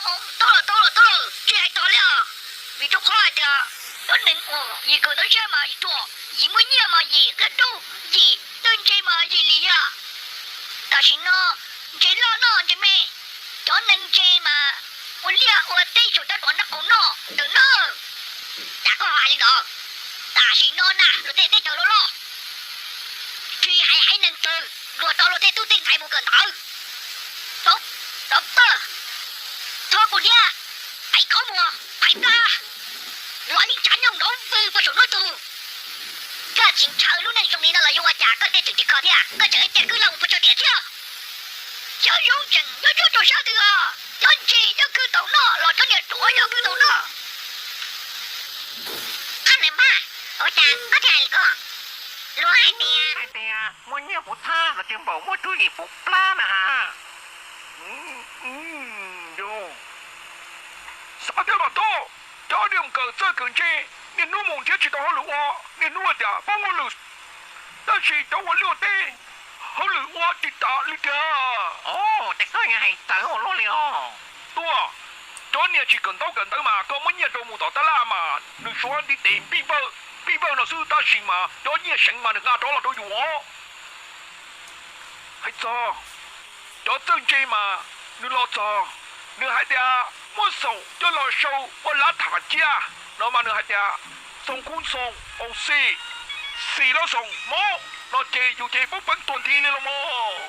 Tau lawm, tau lawm, tau lawm, tsis hais txog li os. Vim rau qhov hais tias cov neeg uas yim kawm ntawv siab mas yim ruam, yim muaj nyiaj mas yim qia rau, yim txawj ntse mas yim lim hiam. Tam sim no ntses loj noj ntses me, cov neeg ntse mas ua liaj ua teb saum cov dua nraub qaum noj ntawm na. Cas koj hais li ntawd? Tam sim no na luag tej teb chaws loj loj, tsis hais haiv neeg twg luag tau luag tej tub tej ntxhais mus kawm ntawv. Tau, tau tawj, txhob kuv thiab, pais kov muag pais plab, los yeej tsav nyooj nrov vwg puag saum hnub tug. Koj tsis ntshaw lub neej zoo li no los yuav ua cas koj thiaj tseem tsis kho thiab? Koj tseem cia kwv laj mus puas tsawg tiam thiab? Xyov zoo tseem nyob nyob rau sab twg os. Cov ntse nyob kwv tau noj los cov niag ruam nyob kwv tau noj. Qhab na npaj, ua cas koj thiaj hais li ko? Luag hais tias, hais tias muaj nyiaj puv thab los tsis npaum muaj tswv yim puv plab na has. Xav thiab mas tub, cov niag kawm txawj kawm ntse, niaj hnub mus nrhiav tsis tau hauj lwm ua, niaj hnub tias poob hauj lwm, tab sis cov ua liaj ua teb, hauj lwm ua tsis tas li tiag. Ces koj yuav hais txawv ua luaj li os. Tuaj, cov niag tsis kawm ntaub kawm ntawv mas koj muab nyiaj rau mus tom tab laj mas nws suav ntiv tes npij npawj, npij npawj no xwb tab sis mas cov nyiaj seev mas nws nqa rov los rau yus os. Hais txog cov txawj ntse mas nws los txog, nws hais tias muab xoom coj los sau ua lav tham cia no mas nws hais tias xoom khub xoom oos xis, xis los xoom mob no ces yus ces poob peev tuag nthi li los mas.